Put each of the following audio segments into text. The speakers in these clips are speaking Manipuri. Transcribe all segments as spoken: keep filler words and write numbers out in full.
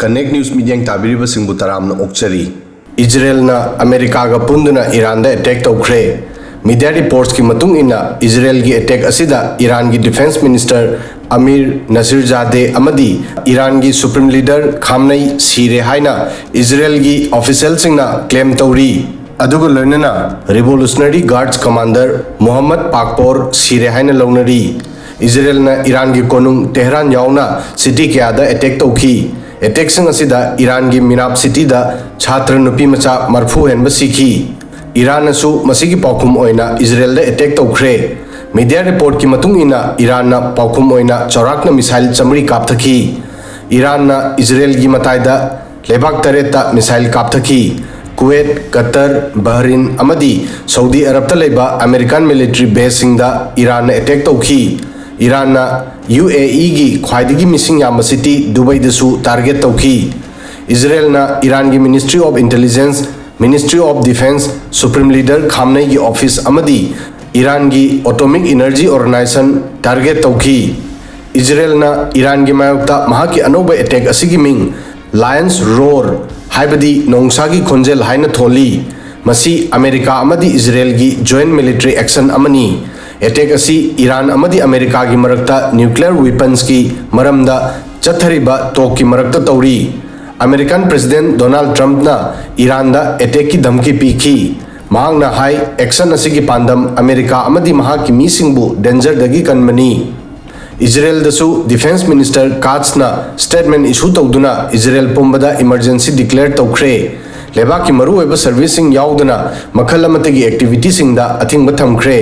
Connect News ꯃꯤꯠꯌꯦꯡ ꯇꯥꯕꯤꯔꯤꯕꯁꯤꯡꯕꯨ ꯇꯔꯥꯝꯅ ꯑꯣꯛꯆꯔꯤ꯫ ꯏꯖꯔꯦꯜꯅ ꯑꯃꯦꯔꯤꯀꯥꯒ ꯄꯨꯟꯗꯨꯅ ꯏꯔꯥꯟꯗ ꯑꯦꯇꯦꯛ ꯇꯧꯈ꯭ꯔꯦ꯫ ꯃꯤꯗꯤꯌꯥ ꯔꯤꯄꯣꯔꯠꯁꯀꯤ ꯃꯇꯨꯡ ꯏꯟꯅ, ꯏꯖꯔꯦꯜꯒꯤ ꯑꯦꯇꯦꯛ ꯑꯁꯤꯗ ꯏꯔꯥꯟꯒꯤ ꯗꯤꯐꯦꯟꯁ ꯃꯤꯅꯤꯁꯇꯔ ꯑꯃꯤꯔ ꯅꯁꯤꯔꯖꯥꯗꯦ ꯑꯃꯗꯤ ꯏꯔꯥꯟꯒꯤ ꯁꯨꯄ꯭ꯔꯤꯝ ꯂꯤꯗꯔ ꯈꯥꯝꯅꯩ ꯁꯤꯔꯦ ꯍꯥꯏꯅ ꯏꯖꯔꯦꯜꯒꯤ ꯑꯣꯐꯤꯁꯤꯌꯦꯜꯁꯤꯡꯅ ꯀ꯭ꯂꯦꯝ ꯇꯧꯔꯤ꯫ ꯑꯗꯨꯒ ꯂꯣꯏꯅꯅ ꯔꯤꯚꯣꯂꯨꯁꯅꯔꯤ ꯒꯥꯔꯗꯁ ꯀꯃꯥꯟꯗꯔ ꯃꯣꯍꯝꯃꯗ ꯄꯥꯛꯄꯣꯔ ꯁꯤꯔꯦ ꯍꯥꯏꯅ ꯂꯧꯅꯔꯤ꯫ ꯏꯖꯔꯦꯜꯅ ꯏꯔꯥꯟꯒꯤ ꯀꯣꯅꯨꯡ ꯇꯦꯍꯔꯥꯟ ꯌꯥꯎꯅ ꯁꯤꯇꯤ ꯀꯌꯥꯗ ꯑꯦꯇꯦꯛ ꯇꯧꯈꯤ꯫ ꯑꯦꯇꯦꯛꯁꯤꯡ ꯑꯁꯤꯗ ꯏꯔꯥꯟꯒꯤ ꯃꯤꯅꯥꯞ ꯁꯤꯇꯤꯗ ꯁꯥꯇ꯭ꯔ ꯅꯨꯄꯤ ꯃꯆꯥ ꯃꯔꯐꯨ ꯍꯦꯟꯕ ꯁꯤꯈꯤ꯫ ꯏꯔꯥꯟꯅꯁꯨ ꯃꯁꯤꯒꯤ ꯄꯥꯎꯈꯨꯝ ꯑꯣꯏꯅ ꯏꯖꯔꯦꯜꯗ ꯑꯦꯇꯦꯛ ꯇꯧꯈ꯭ꯔꯦ꯫ ꯃꯤꯗꯤꯌꯥ ꯔꯤꯄꯣꯔꯠꯀꯤ ꯃꯇꯨꯡ ꯏꯟꯅ, ꯏꯔꯥꯟꯅ ꯄꯥꯎꯈꯨꯝ ꯑꯣꯏꯅ ꯆꯥꯎꯔꯥꯛꯅ ꯃꯤꯁꯥꯏꯜ ꯆꯥꯃꯔꯤ ꯀꯥꯞꯊꯈꯤ꯫ ꯏꯔꯥꯟꯅ ꯏꯖꯔꯦꯜꯒꯤ ꯃꯇꯥꯏꯗ ꯂꯩꯕꯥꯛ ꯇꯔꯦꯠꯇ ꯃꯤꯁꯥꯏꯜ ꯀꯥꯞꯊꯈꯤ꯫ ꯀꯨꯋꯦꯠ, ꯀꯇꯔ, ꯕꯍꯔꯤꯟ ꯑꯃꯗꯤ ꯁꯧꯗꯤ ꯑꯔꯕꯇ ꯂꯩꯕ ꯑꯃꯦꯔꯤꯀꯥꯟ ꯃꯤꯂꯤꯇꯔꯤ ꯕꯦꯁꯁꯤꯡꯗ ꯏꯔꯥꯟꯅ ꯑꯦꯇꯦꯛ ꯇꯧꯈꯤ꯫ ꯏꯔꯥꯟꯅ ꯌꯨ ꯑꯦ ꯏꯒꯤ ꯈ꯭ꯋꯥꯏꯗꯒꯤ ꯃꯤꯁꯤꯡ ꯌꯥꯝꯕ ꯁꯤꯇꯤ ꯗꯨꯕꯩꯗꯁꯨ ꯇꯥꯔꯒꯦꯠ ꯇꯧꯈꯤ꯫ ꯏꯖꯔꯦꯜꯅ ꯏꯔꯥꯟꯒꯤ ministry of intelligence, ministry of defence, supreme leader ꯈꯥꯝꯅꯩꯒꯤ ꯑꯣꯐꯤꯁ ꯑꯃꯗꯤ ꯏꯔꯥꯟꯒꯤ ꯑꯦꯇꯣꯃꯤꯛ ꯏꯅꯔꯖꯤ ꯑꯣꯔꯒꯅꯥꯏꯖꯦꯁꯟ ꯇꯥꯔꯒꯦꯠ ꯇꯧꯈꯤ꯫ ꯏꯖꯔꯦꯜꯅ ꯏꯔꯥꯟꯒꯤ ꯃꯥꯌꯣꯛꯇ ꯃꯍꯥꯛꯀꯤ ꯑꯅꯧꯕ ꯑꯦꯇꯦꯛ ꯑꯁꯤꯒꯤ ꯃꯤꯡ ꯂꯥꯌꯟꯁ ꯔꯣꯔ, ꯍꯥꯏꯕꯗꯤ ꯅꯣꯡꯁꯥꯒꯤ ꯈꯣꯟꯖꯦꯜ ꯍꯥꯏꯅ ꯊꯣꯜꯂꯤ꯫ ꯃꯁꯤ ꯑꯃꯦꯔꯤꯀꯥ ꯑꯃꯗꯤ ꯏꯖꯔꯦꯜꯒꯤ ꯖꯣꯏꯟ ꯃꯤꯂꯤꯇꯔꯤ ꯑꯦꯛꯁꯟ ꯑꯃꯅꯤ꯫ ꯑꯦꯇꯦꯛ ꯑꯁꯤ ꯏꯔꯥꯟ ꯑꯃꯗꯤ ꯑꯃꯦꯔꯤꯀꯥꯒꯤ ꯃꯔꯛꯇ ꯅ꯭ꯌꯨꯀ꯭ꯂꯤꯌꯔ ꯋꯤꯄꯟꯁꯀꯤ ꯃꯔꯝꯗ ꯆꯠꯊꯔꯤꯕ ꯇꯣꯛꯀꯤ ꯃꯔꯛꯇ ꯇꯧꯔꯤ꯫ ꯑꯃꯦꯔꯤꯀꯥꯟ ꯄ꯭ꯔꯦꯁꯤꯗꯦꯟꯠ ꯗꯣꯅꯥꯜꯗ ꯇ꯭ꯔꯝꯞꯅ ꯏꯔꯥꯟꯗ ꯑꯦꯇꯦꯛꯀꯤ ꯙꯝꯀꯤ ꯄꯤꯈꯤ꯫ ꯃꯍꯥꯛꯅ ꯍꯥꯏ, ꯑꯦꯛꯁꯟ ꯑꯁꯤꯒꯤ ꯄꯥꯟꯗꯝ ꯑꯃꯦꯔꯤꯀꯥ ꯑꯃꯗꯤ ꯃꯍꯥꯛꯀꯤ ꯃꯤꯁꯤꯡꯕꯨ ꯗꯦꯟꯖꯔꯗꯒꯤ ꯀꯟꯕꯅꯤ꯫ ꯏꯖꯔꯦꯜꯗꯁꯨ ꯗꯤꯐꯦꯟꯁ ꯃꯤꯅꯤꯁꯇꯔ ꯀꯥꯠꯁꯅ ꯁ꯭ꯇꯦꯠꯃꯦꯟ ꯏꯁꯨ ꯇꯧꯗꯨꯅ ꯏꯖꯔꯦꯜ ꯄꯨꯝꯕꯗ ꯏꯃꯔꯖꯦꯟꯁꯤ ꯗꯤꯀ꯭ꯂꯦꯌꯔ ꯇꯧꯈ꯭ꯔꯦ꯫ ꯂꯩꯕꯥꯛꯀꯤ ꯃꯔꯨꯑꯣꯏꯕ ꯁꯔꯚꯤꯁꯁꯤꯡ ꯌꯥꯎꯗꯅ ꯃꯈꯜ ꯑꯃꯠꯇꯒꯤ ꯑꯦꯛꯇꯤꯚꯤꯇꯤꯁꯤꯡꯗ ꯑꯊꯤꯡꯕ ꯊꯝꯈ꯭ꯔꯦ꯫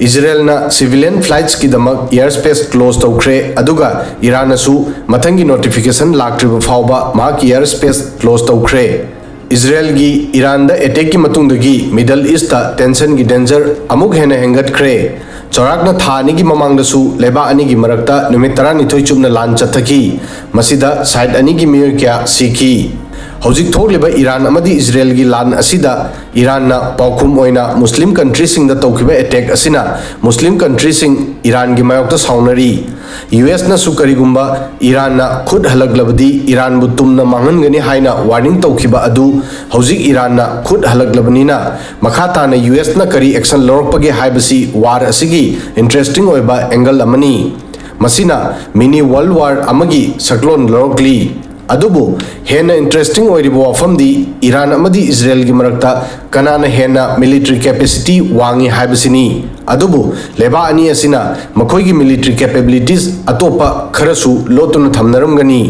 ꯏꯖꯔꯦꯜꯅ ꯁꯤꯚꯤꯂꯤꯌꯟ ꯐ꯭ꯂꯥꯏꯠꯁꯀꯤꯗꯃꯛ ꯑꯦꯌꯔ ꯁ꯭ꯄꯦꯁ ꯀ꯭ꯂꯣꯖ ꯇꯧꯈ꯭ꯔꯦ, ꯑꯗꯨꯒ ꯏꯔꯥꯟꯅꯁꯨ ꯃꯊꯪꯒꯤ ꯅꯣꯇꯤꯐꯤꯀꯦꯁꯟ ꯂꯥꯛꯇ꯭ꯔꯤꯕ ꯐꯥꯎꯕ ꯃꯍꯥꯛꯀꯤ ꯑꯦꯌꯔ ꯁ꯭ꯄꯦꯁ ꯀ꯭ꯂꯣꯖ ꯇꯧꯈ꯭ꯔꯦ꯫ ꯏꯖꯔꯦꯜꯒꯤ ꯏꯔꯥꯟꯗ ꯑꯦꯇꯦꯛꯀꯤ ꯃꯇꯨꯡꯗꯒꯤ ꯃꯤꯗꯜ ꯏꯁꯇ ꯇꯦꯟꯁꯟꯒꯤ ꯗꯦꯟꯖꯔ ꯑꯃꯨꯛ ꯍꯦꯟꯅ ꯍꯦꯟꯒꯠꯈ꯭ꯔꯦ꯫ ꯆꯥꯎꯔꯥꯛꯅ ꯊꯥ ꯑꯅꯤꯒꯤ ꯃꯃꯥꯡꯗꯁꯨ ꯂꯩꯕꯥꯛ ꯑꯅꯤꯒꯤ ꯃꯔꯛꯇ ꯅꯨꯃꯤꯠ ꯇꯔꯥꯅꯤꯊꯣꯏ ꯆꯨꯞꯅ ꯂꯥꯟ ꯆꯠꯊꯈꯤ꯫ ꯃꯁꯤꯗ ꯁꯥꯏꯠ ꯑꯅꯤꯒꯤ ꯃꯤꯑꯣꯏ ꯀꯌꯥ ꯁꯤꯈꯤ꯫ ꯍꯧꯖꯤꯛ ꯊꯣꯛꯂꯤꯕ ꯏꯔꯥꯟ ꯑꯃꯗꯤ ꯏꯖꯔꯦꯜꯒꯤ ꯂꯥꯟ ꯑꯁꯤꯗ ꯏꯔꯥꯟꯅ ꯄꯥꯎꯈꯨꯝ ꯑꯣꯏꯅ ꯃꯨꯁꯂꯤꯝ ꯀꯟꯇ꯭ꯔꯤꯁꯤꯡꯗ ꯇꯧꯈꯤꯕ ꯑꯦꯇꯦꯛ ꯑꯁꯤꯅ ꯃꯨꯁꯂꯤꯝ ꯀꯟꯇ꯭ꯔꯤꯁꯤꯡ ꯏꯔꯥꯟꯒꯤ ꯃꯥꯌꯣꯛꯇ ꯁꯥꯎꯅꯔꯤ꯫ ꯌꯨ ꯑꯦꯁꯅꯁꯨ ꯀꯔꯤꯒꯨꯝꯕ ꯏꯔꯥꯟꯅ ꯈꯨꯠ ꯍꯜꯂꯛꯂꯕꯗꯤ ꯏꯔꯥꯟꯕꯨ ꯇꯨꯝꯅ ꯃꯥꯡꯍꯟꯒꯅꯤ ꯍꯥꯏꯅ ꯋꯥꯔꯅꯤꯡ ꯇꯧꯈꯤꯕ ꯑꯗꯨ ꯍꯧꯖꯤꯛ ꯏꯔꯥꯟꯅ ꯈꯨꯠ ꯍꯜꯂꯛꯂꯕꯅꯤꯅ ꯃꯈꯥ ꯇꯥꯅ ꯌꯨ ꯑꯦꯁꯅ ꯀꯔꯤ ꯑꯦꯛꯁꯟ ꯂꯧꯔꯛꯄꯒꯦ ꯍꯥꯏꯕꯁꯤ ꯋꯥꯔ ꯑꯁꯤꯒꯤ ꯏꯟꯇꯔꯦꯁꯇꯤꯡ ꯑꯣꯏꯕ ꯑꯦꯡꯒꯜ ꯑꯃꯅꯤ꯫ ꯃꯁꯤꯅ ꯃꯤꯅꯤ ꯋꯥꯔꯜ ꯋꯥꯔ ꯑꯃꯒꯤ ꯁꯛꯂꯣꯟ ꯂꯧꯔꯛꯂꯤ꯫ ꯑꯗꯨꯕꯨ ꯍꯦꯟꯅ ꯏꯟꯇꯔꯦꯁꯇꯤꯡ ꯑꯣꯏꯔꯤꯕ ꯋꯥꯐꯝꯗꯤ ꯏꯔꯥꯟ ꯑꯃꯗꯤ ꯏꯖꯔꯦꯜꯒꯤ ꯃꯔꯛꯇ ꯀꯅꯥꯅ ꯍꯦꯟꯅ ꯃꯤꯂꯤꯇꯔꯤ ꯀꯦꯄꯦꯁꯤꯇꯤ ꯋꯥꯡꯉꯤ ꯍꯥꯏꯕꯁꯤꯅꯤ꯫ ꯑꯗꯨꯕꯨ ꯂꯩꯕꯥꯛ ꯑꯅꯤ ꯑꯁꯤꯅ ꯃꯈꯣꯏꯒꯤ ꯃꯤꯂꯤꯇꯔꯤ ꯀꯦꯄꯦꯕꯤꯂꯤꯇꯤꯁ ꯑꯇꯣꯞꯄ ꯈꯔꯁꯨ ꯂꯣꯠꯇꯨꯅ ꯊꯝꯅꯔꯝꯒꯅꯤ꯫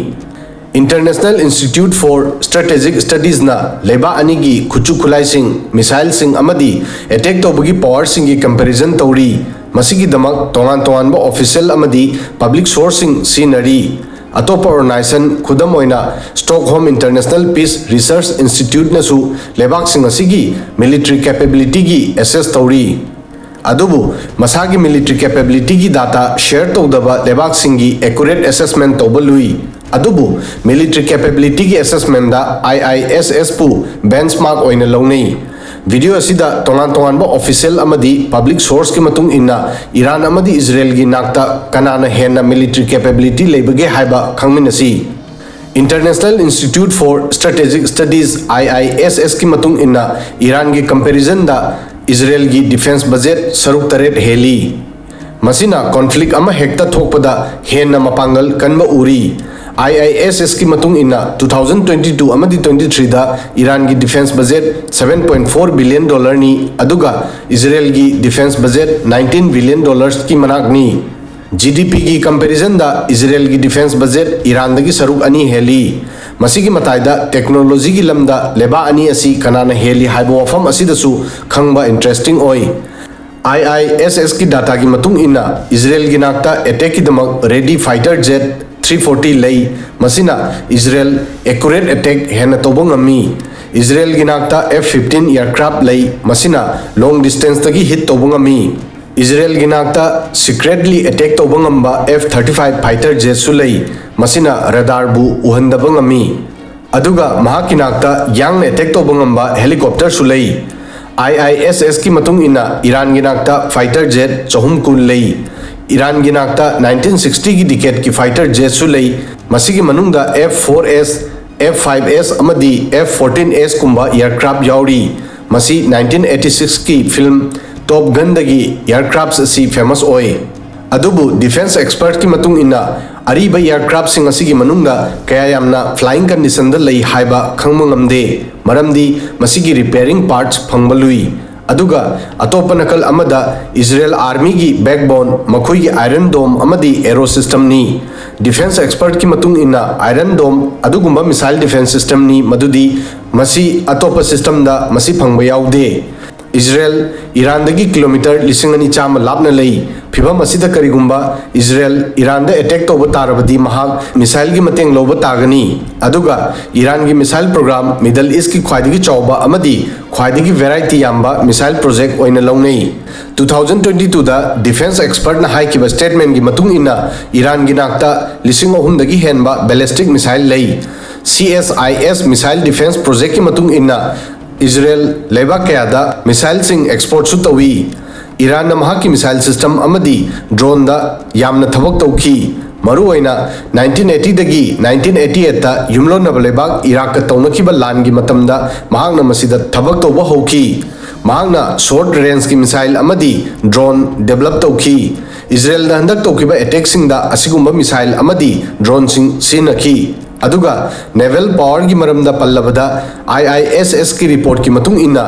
International Institute for Strategic Studiesꯅ ꯂꯩꯕꯥꯛ ꯑꯅꯤꯒꯤ ꯈꯨꯠꯁꯨ ꯈꯨꯠꯂꯥꯏꯁꯤꯡ, ꯃꯤꯁꯥꯏꯜꯁꯤꯡ ꯑꯃꯗꯤ ꯑꯦꯇꯦꯛ ꯇꯧꯕꯒꯤ ꯄꯥꯋꯔꯁꯤꯡꯒꯤ ꯀꯝꯄꯦꯔꯤꯖꯟ ꯇꯧꯔꯤ꯫ ꯃꯁꯤꯒꯤꯗꯃꯛ ꯇꯣꯉꯥꯟ ꯇꯣꯉꯥꯟꯕ ꯑꯣꯐꯤꯁꯤꯌꯦꯜ ꯑꯃꯗꯤ ꯄꯕ꯭ꯂꯤꯛ ꯁꯣꯔꯁꯁꯤꯡ ꯁꯤꯖꯤꯟꯅꯔꯤ꯫ ꯑꯇꯣꯞꯄ ꯑꯣꯔꯒꯅꯥꯏꯖꯦꯁꯟ, ꯈꯨꯗꯝ ꯑꯣꯏꯅ Stockholm International Peace Research Instituteꯅꯁꯨ ꯂꯩꯕꯥꯛꯁꯤꯡ ꯑꯁꯤꯒꯤ ꯃꯤꯂꯤꯇꯔꯤ ꯀꯦꯄꯦꯕꯤꯂꯤꯇꯤꯒꯤ ꯑꯦꯁꯦꯁ ꯇꯧꯔꯤ꯫ ꯑꯗꯨꯕꯨ ꯃꯁꯥꯒꯤ ꯃꯤꯂꯤꯇꯔꯤ ꯀꯦꯄꯦꯕꯤꯂꯤꯇꯤꯒꯤ ꯗꯥꯇꯥ ꯁꯦꯌꯔ ꯇꯧꯗꯕ ꯂꯩꯕꯥꯛꯁꯤꯡꯒꯤ ꯑꯦꯀꯨꯔꯦꯠ ꯑꯦꯁꯦꯁꯃꯦꯟ ꯇꯧꯕ ꯂꯨꯏ꯫ ꯑꯗꯨꯕꯨ ꯃꯤꯂꯤꯇꯔꯤ ꯀꯦꯄꯦꯕꯤꯂꯤꯇꯤꯒꯤ ꯑꯦꯁꯦꯁꯃꯦꯟꯗ ꯑꯥꯏ ꯑꯥꯏ ꯑꯦꯁ ꯑꯦꯁꯄꯨ ꯕꯦꯟꯆꯃꯥꯔꯛ ꯑꯣꯏꯅ ꯂꯧꯅꯩ꯫ ꯚꯤꯗꯤꯑꯣ ꯑꯁꯤꯗ ꯇꯣꯉꯥꯟ ꯇꯣꯉꯥꯟꯕ ꯑꯣꯐꯤꯁꯤꯌꯦꯜ ꯑꯃꯗꯤ ꯄꯕ꯭ꯂꯤꯛ ꯁꯣꯔꯁꯀꯤ ꯃꯇꯨꯡ ꯏꯟꯅ ꯏꯔꯥꯟ ꯑꯃꯗꯤ ꯏꯖꯔꯦꯜꯒꯤ ꯅꯥꯛꯇ ꯀꯅꯥꯅ ꯍꯦꯟꯅ ꯃꯤꯂꯤꯇꯔꯤ ꯀꯦꯄꯦꯕꯤꯂꯤꯇꯤ ꯂꯩꯕꯒꯦ ꯍꯥꯏꯕ ꯈꯪꯃꯤꯟꯅꯁꯤ꯫ International Institute for Strategic Studies, IISSꯀꯤ ꯃꯇꯨꯡ ꯏꯟꯅ ꯏꯔꯥꯟꯒꯤ ꯀꯝꯄꯦꯔꯤꯖꯟꯗ ꯏꯖꯔꯦꯜꯒꯤ ꯗꯤꯐꯦꯟꯁ ꯕꯖꯦꯠ ꯁꯔꯨꯛ ꯇꯔꯦꯠ ꯍꯦꯜꯂꯤ꯫ ꯃꯁꯤꯅ ꯀꯣꯟꯐ꯭ꯂꯤꯛ ꯑꯃ ꯍꯦꯛꯇ ꯊꯣꯛꯄꯗ ꯍꯦꯟꯅ ꯃꯄꯥꯡꯒꯜ ꯀꯟꯕ ꯎꯔꯤ꯫ IISSꯀꯤ ꯃꯇꯨꯡ ꯏꯟꯅ two thousand twenty two ꯑꯃꯗꯤ twenty threeꯗ ꯏꯔꯥꯟꯒꯤ defence budget seven point four billion dollarꯅꯤ, ꯑꯗꯨꯒ ꯏꯖꯔꯦꯜꯒꯤ ꯗꯤꯐꯦꯟꯁ ꯕꯖꯦꯠ nineteen billion dollarsꯀꯤ ꯃꯅꯥꯛꯅꯤ꯫ GDPꯒꯤ ꯀꯝꯄꯦꯔꯤꯖꯟꯗ ꯏꯖꯔꯦꯜꯒꯤ ꯗꯤꯐꯦꯟꯁ ꯕꯖꯦꯠ ꯏꯔꯥꯟꯗꯒꯤ ꯁꯔꯨꯛ ꯑꯅꯤ ꯍꯦꯜꯂꯤ꯫ ꯃꯁꯤꯒꯤ ꯃꯇꯥꯏꯗ ꯇꯦꯛꯅꯣꯂꯣꯖꯤꯒꯤ ꯂꯝꯗ ꯂꯩꯕꯥꯛ ꯑꯅꯤ ꯑꯁꯤ ꯀꯅꯥꯅ ꯍꯦꯜꯂꯤ ꯍꯥꯏꯕ ꯋꯥꯐꯝ ꯑꯁꯤꯗꯁꯨ ꯈꯪꯕ ꯏꯟꯇꯔꯦꯁꯇꯤꯡ ꯑꯣꯏ꯫ IISSꯀꯤ ꯗꯥꯇꯥꯒꯤ ꯃꯇꯨꯡ ꯏꯟꯅ ꯏꯖꯔꯦꯜꯒꯤ ꯅꯥꯛꯇ ꯑꯦꯇꯦꯛꯀꯤꯗꯃꯛ ready fighter jet three forty ꯂꯩ꯫ ꯃꯁꯤꯅ ꯏꯖꯔꯦꯜ ꯑꯦꯀꯨꯔꯦꯠ ꯑꯦꯇꯦꯛ ꯍꯦꯟꯅ ꯇꯧꯕ ꯉꯝꯃꯤ꯫ ꯏꯖꯔꯦꯜꯒꯤ ꯅꯥꯛꯇ F fifteen aircraft ꯂꯩ, ꯃꯁꯤꯅ ꯂꯣꯡ ꯗꯤꯁꯇꯦꯟꯁꯇꯒꯤ ꯍꯤꯠ ꯇꯧꯕ ꯉꯝꯃꯤ꯫ ꯏꯖꯔꯦꯜꯒꯤ ꯅꯥꯛꯇ ꯁꯤꯀ꯭ꯔꯦꯠꯂꯤ ꯑꯦꯇꯦꯛ ꯇꯧꯕ ꯉꯝꯕ F thirty five fighter jetꯁꯨ ꯂꯩ, ꯃꯁꯤꯅ ꯔꯦꯗꯥꯔꯕꯨ ꯎꯍꯟꯗꯕ ꯉꯝꯃꯤ꯫ ꯑꯗꯨꯒ ꯃꯍꯥꯛꯀꯤ ꯅꯥꯛꯇ ꯌꯥꯡꯅ ꯑꯦꯇꯦꯛ ꯇꯧꯕ ꯉꯝꯕ ꯍꯦꯂꯤꯀꯣꯞꯇꯔꯁꯨ ꯂꯩ꯫ ꯑꯥꯏ ꯑꯥꯏ ꯑꯦꯁ ꯑꯦꯁꯀꯤ ꯃꯇꯨꯡ ꯏꯟꯅ ꯏꯔꯥꯟꯒꯤ ꯅꯥꯛꯇ ꯐꯥꯏꯇꯔ ꯖꯦꯠ ꯆꯍꯨꯝ ꯀꯨꯟ ꯂꯩ꯫ ꯏꯔꯥꯟꯒꯤ ꯅꯥꯛꯇ ꯅꯥꯏꯟꯇꯤꯟ ꯁꯤꯛꯁꯇꯤꯒꯤ ꯗꯤꯀꯦꯠꯀꯤ ꯐꯥꯏꯇꯔ ꯖꯦꯠꯁꯨ ꯂꯩ꯫ ꯃꯁꯤꯒꯤ ꯃꯅꯨꯡꯗ ꯑꯦꯐ ꯐꯣꯔ ꯑꯦꯁ, ꯑꯦꯐ ꯐꯥꯏꯚ ꯑꯦꯁ ꯑꯃꯗꯤ ꯑꯦꯐ ꯐꯣꯔꯇꯤꯟ ꯑꯦꯁ ꯀꯨꯝꯕ ꯑꯦꯌꯔꯀ꯭ꯔꯥꯐ ꯌꯥꯎꯔꯤ꯫ ꯃꯁꯤ ꯅꯥꯏꯟꯇꯤꯟ ꯑꯩꯠꯇꯤ ꯁꯤꯛꯁꯀꯤ ꯐꯤꯜꯝ ꯇꯣꯞ ꯒꯟꯗꯒꯤ ꯑꯦꯌꯔꯀ꯭ꯔꯥꯐ ꯑꯁꯤ ꯐꯦꯃꯁ ꯑꯣꯏ꯫ ꯑꯗꯨꯕꯨ ꯗꯤꯐꯦꯟꯁ ꯑꯦꯛꯁꯄꯔꯠꯀꯤ ꯃꯇꯨꯡ ꯏꯟꯅ, ꯑꯔꯤꯕ ꯑꯦꯌꯔꯀ꯭ꯔꯥꯐꯁꯤꯡ ꯑꯁꯤꯒꯤ ꯃꯅꯨꯡꯗ ꯀꯌꯥ ꯌꯥꯝꯅ ꯐ꯭ꯂꯥꯏꯌꯤꯡ ꯀꯟꯗꯤꯁꯟꯗ ꯂꯩ ꯍꯥꯏꯕ ꯈꯪꯕ ꯉꯝꯗꯦ, ꯃꯔꯝꯗꯤ ꯃꯁꯤꯒꯤ ꯔꯤꯄꯦꯌꯔꯤꯡ ꯄꯥꯔꯠꯁ ꯐꯪꯕ ꯂꯨꯏ꯫ ꯑꯗꯨꯒ ꯑꯇꯣꯞꯄ ꯅꯥꯀꯜ ꯑꯃꯗ, ꯏꯖꯔꯦꯜ ꯑꯥꯔꯃꯤꯒꯤ ꯕꯦꯛꯕꯣꯟ, ꯃꯈꯣꯏꯒꯤ ꯑꯥꯏꯔꯟ ꯗꯣꯝ ꯑꯃꯗꯤ ꯑꯦꯔꯣ ꯁꯤꯁꯇꯝꯅꯤ꯫ ꯗꯤꯐꯦꯟꯁ ꯑꯦꯛꯁꯄꯔꯠꯀꯤ ꯃꯇꯨꯡ ꯏꯟꯅ, ꯑꯥꯏꯔꯟ ꯗꯣꯝ ꯑꯗꯨꯒꯨꯝꯕ ꯃꯤꯁꯥꯏꯜ ꯗꯤꯐꯦꯟꯁ ꯁꯤꯁꯇꯝꯅꯤ ꯃꯗꯨꯗꯤ ꯃꯁꯤ ꯑꯇꯣꯞꯄ ꯁꯤꯁꯇꯝꯗ ꯃꯁꯤ ꯐꯪꯕ ꯌꯥꯎꯗꯦ꯫ ꯏꯖꯔꯦꯜ ꯏꯔꯥꯟꯗꯒꯤ ꯀꯤꯂꯣꯃꯤꯇꯔ ꯂꯤꯁꯤꯡ ꯑꯅꯤ ꯆꯥꯝꯃ ꯂꯥꯞꯅ ꯂꯩ꯫ ꯐꯤꯚꯝ ꯑꯁꯤꯗ ꯀꯔꯤꯒꯨꯝꯕ ꯏꯖꯔꯦꯜ ꯏꯔꯥꯟꯗ ꯑꯦꯇꯦꯛ ꯇꯧꯕ ꯇꯥꯔꯕꯗꯤ, ꯃꯍꯥꯛ ꯃꯤꯁꯥꯏꯜꯒꯤ ꯃꯇꯦꯡ ꯂꯧꯕ ꯇꯥꯒꯅꯤ꯫ ꯑꯗꯨꯒ ꯏꯔꯥꯟꯒꯤ ꯃꯤꯁꯥꯏꯜ ꯄ꯭ꯔꯣꯒ꯭ꯔꯥꯝ ꯃꯤꯗꯜ ꯏꯁꯀꯤ ꯈ꯭ꯋꯥꯏꯗꯒꯤ ꯆꯥꯎꯕ ꯑꯃꯗꯤ ꯈ꯭ꯋꯥꯏꯗꯒꯤ ꯚꯦꯔꯥꯏꯇꯤ ꯌꯥꯝꯕ ꯃꯤꯁꯥꯏꯜ ꯄ꯭ꯔꯣꯖꯦꯛ ꯑꯣꯏꯅ ꯂꯧꯅꯩ꯫ ꯇꯨ ꯊꯥꯎꯖꯟ ꯇ꯭ꯋꯦꯟꯇꯤ ꯇꯨꯗ ꯗꯤꯐꯦꯟꯁ ꯑꯦꯛꯁꯄꯔꯠꯅ ꯍꯥꯏꯈꯤꯕ ꯁ꯭ꯇꯦꯠꯃꯦꯟꯒꯤ ꯃꯇꯨꯡ ꯏꯟꯅ, ꯏꯔꯥꯟꯒꯤ ꯅꯥꯛꯇ ꯂꯤꯁꯤꯡ ꯑꯍꯨꯝꯗꯒꯤ ꯍꯦꯟꯕ ꯕꯦꯂꯤꯁꯇꯤꯛ ꯃꯤꯁꯥꯏꯜ ꯂꯩ꯫ ꯁꯤ ꯑꯦꯁ ꯑꯥꯏ ꯑꯦꯁ ꯃꯤꯁꯥꯏꯜ ꯗꯤꯐꯦꯟꯁ ꯄ꯭ꯔꯣꯖꯦꯛꯀꯤ ꯃꯇꯨꯡ ꯏꯟꯅ, ꯏꯖꯔꯦꯜ ꯂꯩꯕꯥꯛ ꯀꯌꯥꯗ ꯃꯤꯁꯥꯏꯜꯁꯤꯡ ꯑꯦꯛꯁꯄꯣꯔꯠꯁꯨ ꯇꯧꯏ꯫ ꯏꯔꯥꯟꯅ ꯃꯍꯥꯛꯀꯤ ꯃꯤꯁꯥꯏꯜ ꯁꯤꯁꯇꯝ ꯑꯃꯗꯤ ꯗ꯭ꯔꯣꯟꯗ ꯌꯥꯝꯅ ꯊꯕꯛ ꯇꯧꯈꯤ꯫ ꯃꯔꯨꯑꯣꯏꯅ ꯅꯥꯏꯟꯇꯤꯟ ꯑꯩꯠꯇꯤꯗꯒꯤ ꯅꯥꯏꯟꯇꯤꯟ ꯑꯩꯠꯇꯤ ꯑꯩꯠꯇ ꯌꯨꯝꯂꯣꯟꯅꯕ ꯂꯩꯕꯥꯛ ꯏꯔꯥꯛꯀ ꯇꯧꯅꯈꯤꯕ ꯂꯥꯟꯒꯤ ꯃꯇꯝꯗ ꯃꯍꯥꯛꯅ ꯃꯁꯤꯗ ꯊꯕꯛ ꯇꯧꯕ ꯍꯧꯈꯤ꯫ ꯃꯍꯥꯛꯅ ꯁꯣꯔꯠ ꯔꯦꯟꯖꯀꯤ ꯃꯤꯁꯥꯏꯜ ꯑꯃꯗꯤ ꯗ꯭ꯔꯣꯟ ꯗꯦꯕꯂꯞ ꯇꯧꯈꯤ꯫ ꯏꯖꯔꯦꯜꯗ ꯍꯟꯗꯛ ꯇꯧꯈꯤꯕ ꯑꯦꯇꯦꯛꯁꯤꯡꯗ ꯑꯁꯤꯒꯨꯝꯕ ꯃꯤꯁꯥꯏꯜ ꯑꯃꯗꯤ ꯗ꯭ꯔꯣꯟꯁꯤꯡ ꯁꯤꯖꯤꯟꯅꯈꯤ꯫ ꯑꯗꯨꯒ ꯅꯦꯚꯦꯜ ꯄꯥꯋꯔꯒꯤ ꯃꯔꯝꯗ ꯄꯜꯂꯕꯗ, ꯑꯥꯏ ꯑꯥꯏ ꯑꯦꯁ ꯑꯦꯁꯀꯤ ꯔꯤꯄꯣꯔꯠꯀꯤ ꯃꯇꯨꯡ ꯏꯟꯅ,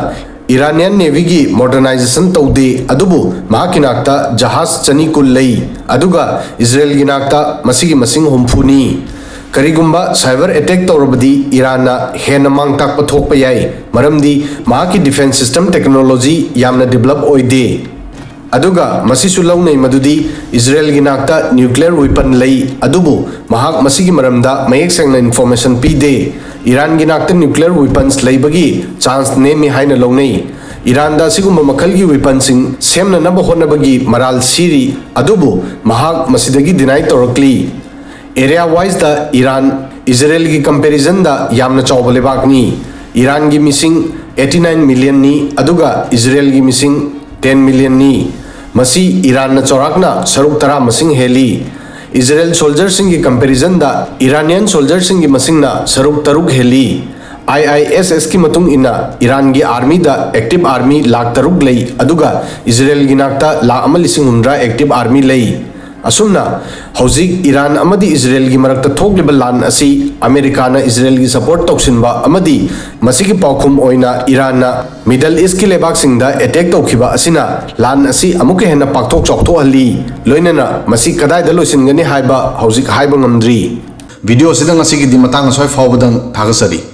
ꯏꯔꯥꯅꯤꯌꯟ ꯅꯦꯚꯤꯒꯤ ꯃꯣꯗꯔꯅꯥꯏꯖꯦꯁꯟ ꯇꯧꯗꯦ, ꯑꯗꯨꯕꯨ ꯃꯍꯥꯛꯀꯤ ꯅꯥꯛꯇ ꯖꯍꯥꯖ ꯆꯅꯤ ꯀꯨꯟ ꯂꯩ, ꯑꯗꯨꯒ ꯏꯖꯔꯦꯜꯒꯤ ꯅꯥꯛꯇ ꯃꯁꯤꯒꯤ ꯃꯁꯤꯡ ꯍꯨꯝꯐꯨꯅꯤ꯫ ꯀꯔꯤꯒꯨꯝꯕ ꯁꯥꯏꯕꯔ ꯑꯦꯇꯦꯛ ꯇꯧꯔꯕꯗꯤ, ꯏꯔꯥꯟꯅ ꯍꯦꯟꯅ ꯃꯥꯡ ꯇꯥꯛꯄ ꯊꯣꯛꯄ ꯌꯥꯏ, ꯃꯔꯝꯗꯤ ꯃꯍꯥꯛꯀꯤ ꯗꯤꯐꯦꯟꯁ ꯁꯤꯁꯇꯝ ꯇꯦꯛꯅꯣꯂꯣꯖꯤ ꯌꯥꯝꯅ ꯗꯤꯕꯂꯞ ꯑꯣꯏꯗꯦ꯫ ꯑꯗꯨꯒ ꯃꯁꯤꯁꯨ ꯂꯧꯅꯩ ꯃꯗꯨꯗꯤ ꯏꯖꯔꯦꯜꯒꯤ ꯅꯥꯛꯇ ꯅ꯭ꯌꯨꯀ꯭ꯂꯤꯌꯔ ꯋꯤꯄꯟ ꯂꯩ, ꯑꯗꯨꯕꯨ ꯃꯍꯥꯛ ꯃꯁꯤꯒꯤ ꯃꯔꯝꯗ ꯃꯌꯦꯛ ꯁꯦꯡꯅ ꯏꯟꯐꯣꯔꯃꯦꯁꯟ ꯄꯤꯗꯦ꯫ ꯏꯔꯥꯟꯒꯤ ꯅꯥꯛꯇ ꯅ꯭ꯌꯨꯀ꯭ꯂꯤꯌꯔ ꯋꯤꯄꯟꯁ ꯂꯩꯕꯒꯤ ꯆꯥꯟꯁ ꯅꯦꯝꯃꯤ ꯍꯥꯏꯅ ꯂꯧꯅꯩ꯫ ꯏꯔꯥꯟꯗ ꯑꯁꯤꯒꯨꯝꯕ ꯃꯈꯜꯒꯤ ꯋꯤꯄꯟꯁꯤꯡ ꯁꯦꯝꯅꯅꯕ ꯍꯣꯠꯅꯕꯒꯤ ꯃꯔꯥꯜ ꯁꯤꯔꯤ, ꯑꯗꯨꯕꯨ ꯃꯍꯥꯛ ꯃꯁꯤꯗꯒꯤ ꯗꯤꯅꯥꯏ ꯇꯧꯔꯛꯂꯤ꯫ ꯑꯦꯔꯤꯌꯥ ꯋꯥꯏꯁꯇ ꯏꯔꯥꯟ ꯏꯖꯔꯦꯜꯒꯤ ꯀꯝꯄꯦꯔꯤꯖꯟꯗ ꯌꯥꯝꯅ ꯆꯥꯎꯕ ꯂꯩꯕꯥꯛꯅꯤ꯫ ꯏꯔꯥꯟꯒꯤ ꯃꯤꯁꯤꯡ eighty nine millionꯅꯤ, ꯑꯗꯨꯒ ꯏꯖꯔꯦꯜꯒꯤ ꯃꯤꯁꯤꯡ ten millionꯅꯤ꯫ ꯃꯁꯤ ꯏꯔꯥꯟꯅ ꯆꯥꯎꯔꯥꯛꯅ ꯁꯔꯨꯛ ꯇꯔꯥ ꯃꯁꯤꯡ ꯍꯦꯜꯂꯤ꯫ ꯏꯖꯔꯦꯜ ꯁꯣꯜꯖꯔꯁꯤꯡꯒꯤ ꯀꯝꯄꯦꯔꯤꯖꯟꯗ ꯏꯔꯥꯅꯤꯌꯟ ꯁꯣꯜꯖꯔꯁꯤꯡꯒꯤ ꯃꯁꯤꯡꯅ ꯁꯔꯨꯛ ꯇꯔꯨꯛ ꯍꯦꯜꯂꯤ꯫ IISSꯀꯤ ꯃꯇꯨꯡ ꯏꯟꯅ ꯏꯔꯥꯟꯒꯤ ꯑꯥꯔꯃꯤꯗ ꯑꯦꯛꯇꯤꯚ ꯑꯥꯔꯃꯤ ꯂꯥꯈ ꯇꯔꯨꯛ ꯂꯩ, ꯑꯗꯨꯒ ꯏꯖꯔꯦꯜꯒꯤ ꯅꯥꯛꯇ ꯂꯥꯈ ꯑꯃ ꯂꯤꯁꯤꯡ ꯍꯨꯝꯗ꯭ꯔꯥ ꯑꯦꯛꯇꯤꯚ ꯑꯥꯔꯃꯤ ꯂꯩ꯫ ꯑꯁꯨꯝꯅ ꯍꯧꯖꯤꯛ ꯏꯔꯥꯟ ꯑꯃꯗꯤ ꯏꯖꯔꯦꯜꯒꯤ ꯃꯔꯛꯇ ꯊꯣꯛꯂꯤꯕ ꯂꯥꯟ ꯑꯁꯤ ꯑꯃꯦꯔꯤꯀꯥꯅ ꯏꯖꯔꯦꯜꯒꯤ ꯁꯄꯣꯔꯠ ꯇꯧꯁꯤꯟꯕ ꯑꯃꯗꯤ ꯃꯁꯤꯒꯤ ꯄꯥꯎꯈꯨꯝ ꯑꯣꯏꯅ ꯏꯔꯥꯟꯅ ꯃꯤꯗꯜ ꯏꯁ꯭ꯠꯀꯤ ꯂꯩꯕꯥꯛꯁꯤꯡꯗ ꯑꯦꯇꯦꯛ ꯇꯧꯈꯤꯕ ꯑꯁꯤꯅ ꯂꯥꯟ ꯑꯁꯤ ꯑꯃꯨꯛꯀ ꯍꯦꯟꯅ ꯄꯥꯛꯊꯣꯛ ꯆꯥꯎꯊꯣꯛꯍꯜꯂꯤ꯫ ꯂꯣꯏꯅꯅ ꯃꯁꯤ ꯀꯗꯥꯏꯗ ꯂꯣꯏꯁꯤꯟꯒꯅꯤ ꯍꯥꯏꯕ ꯍꯧꯖꯤꯛ ꯍꯥꯏꯕ ꯉꯝꯗ꯭ꯔꯤ꯫ ꯚꯤꯗꯤꯑꯣꯁꯤꯗ ꯉꯁꯤꯒꯤꯗꯤ ꯃꯇꯥꯡ ꯑꯁ꯭ꯋꯥꯏ ꯐꯥꯎꯕꯗꯪ ꯊꯥꯒꯠꯆꯔꯤ꯫